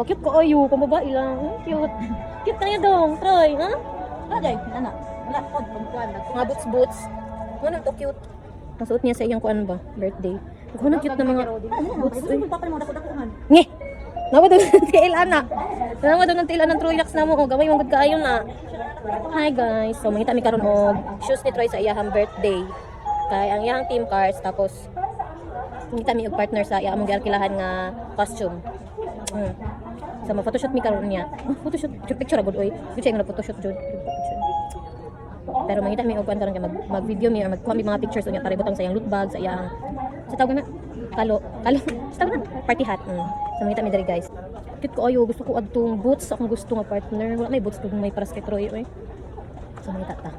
Cute kaayo, pambabae lang. Cute. Cute na niya dong. Try, ha? Wala day, ana. Wala pod pagkuan. Mga boots boots. Ano to cute. Nasuot niya sa iyang kuan ba? Birthday. Ako na cute na mga boots. Uy. Nge. Nawa doon ng tiil ana. Nawa doon ng tiil ng Troyax na mo. Oh, gamay man gud kaayo na. Hi guys. So mangita mi karon og shoes ni Troy sa iyahang birthday. Kay ang iyahang team cars, tapos mangita mi og partner sa iya among giarkilahan nga costume. So ma-photoshoot mi karon niya. Oh, photoshoot, picture picture gud oy. Gud siya nga photoshoot jud. Picture. Pero mangita mi og kuan karon kay mag video mi or magkuha mi mga pictures unya para ibutang sa iyang loot bag, sa iyang sa tawag na kalo kalo sa tawag na party hat. So mangita mi diri, guys. Cute kaayo, gusto ko adtong boots, akong gusto nga partner. Wala may boots kung may para sa kay Troy oy. So mangita ta.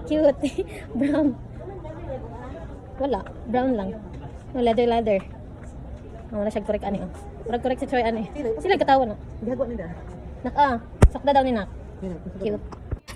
Cute. Brown. Wala, brown lang. Oh, leather leather. Oh, wala siya correct ani oh. Murag correct si Troy ani. Sila katawa no. Gihagwa nila. Nak ah, sakda daw ni nak. Cute.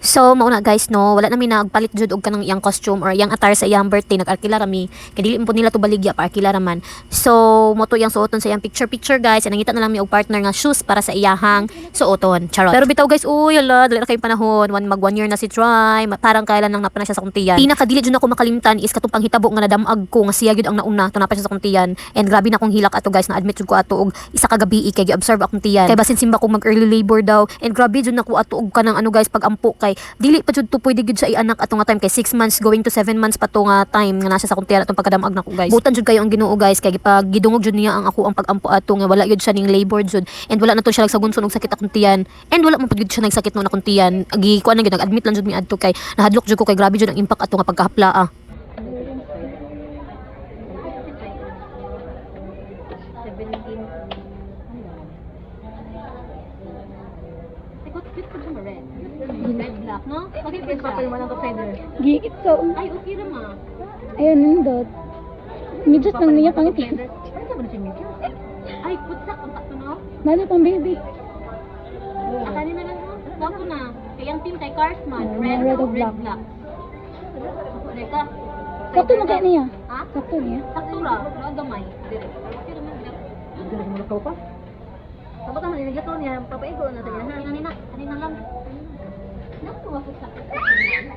So, mao na guys no, wala na mi nagpalit jud og kanang iyang costume or iyang attire sa iyang birthday, nag-arkila ra mi. Kay dili man po nila to baligya, paarkila ra man. So, mo to iyang suoton sa iyang picture picture, guys. And nangita na lang mi og partner nga shoes para sa iyahang suoton. Charot. Pero bitaw guys, uy, ala, dali na kayong panahon. Mag 1 year na si Troy. Parang kailan lang napa na siya sa akong tiyan. Pinaka dili jud ako makalimtan is katong panghitabo nga nadamag ko nga siya gyud ang nauna to napa siya sa akong tiyan. And grabe na akong hilak ato guys, na admit jud ko ato og isa ka gabi kay gi-observe akong tiyan. Kay basin simba ko mag early labor daw. And grabe jud nako ato og kanang ano guys, pagampo kay dili pa jud to pwede gyud sa ianak ato nga time kay 6 months going to 7 months pa to nga time nga nasa sa akong tiyan atong pagkadamag nako guys. Butan jud kayo ang Ginoo guys kay gipag gidungog jud niya ang ako ang pagampo ato nga wala jud siya ning labor jud and wala na to siya nagsagunson og sakit akong tiyan and wala man pud jud siya nagsakit no akong tiyan. Gi kuan na gyud, nag-admit lang jud mi adto kay nahadlok jud ko kay grabe jud ang impact ato nga pagkahapla ah. 17. Ay, cute po siya red. Red black, no? Okay po siya. Gigit so. Ay, okay ra ma. Ayun, nindot. Medyas lang niya pangit. Ano sa ba na siya medyas? Ay, putsak ang takto, no? Lalo pang baby. Akani na lang, no? Gwapo na. Kaya ang team kay Cars man. Oh, Red, red red, o black. Black. Reka. Sakto na kaya niya. Ha? Sakto niya. Sakto ra. Ra gamay. Dire. Okay ra man. Ikaw pa? Dapat ang nilagato niya, papaigo na tayo ha. Kanina, kanina lang. Naku, putsak.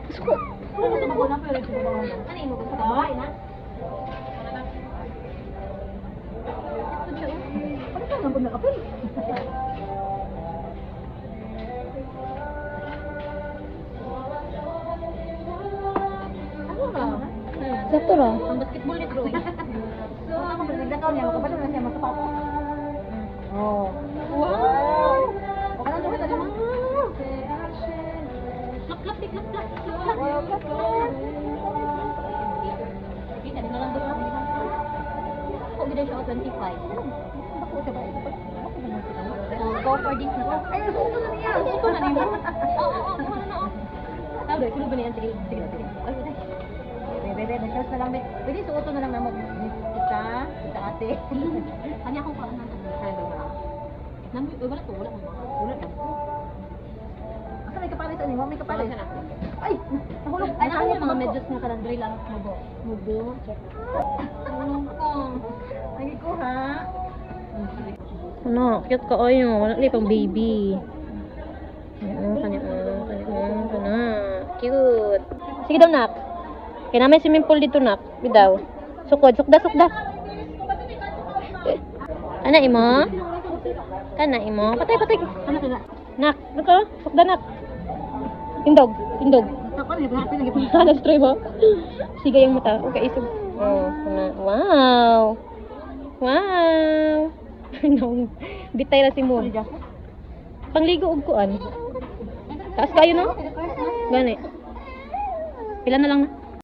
Gusto ko. Ano sa bago na pero sa bago. Ano imo gusto ka? Na? Ano ka nang nag-apil? Ano ra? Sakto ra. Ang basketball ni Troy. So, ako pag naglakaw niya, makabalo na siya masapatos. Oh. Wow! Ano to ano? Klap, klap, klap, klap, klap, klap. Sige, kanina lang doon. Ako gid siya 25. Bako siya ba? Bako ba siya? So, go for this na ta. Ay, suoto na niya. Suoto na nimo. Oo, oo, oo, na oh. Tawag, sino ba na yan? Sige, sige, sige. Ay, ay. Be, be, be, na lang be. Pwede suoto na lang namo. Kita, kita ate. Kanya akong kuan na. Ano ba? Nami, uy, wala to, wala ko. Wala na. Asa may kapalit ani? Wa may kapalit. Wala na. Ay, nahulog. Ay, ano yung mga medyas nga kanang dre lang mubo. Mubo. Ano ko? Ay, ko ha. Ano, cute ka oy, wala ni pang baby. Oo, kanya, oo, kanya, oo, kana. Cute. Sige daw, nak. Kaya namin swimming pool dito, nak. Bidaw. Sukod, sukda, sukda. Ana imo? Kana imo? Patay, patay. Ano sila? Nak, ano ka? Sukda, nak. Tindog, tindog. Ako na happy na gipon. Ano try mo? Sige yung mata. Okay, isog. Oh, kana. Wow. Wow. No. Bitay ra si Moon. Pangligo og kuan. Taas kayo no? Gani. Pila na lang na?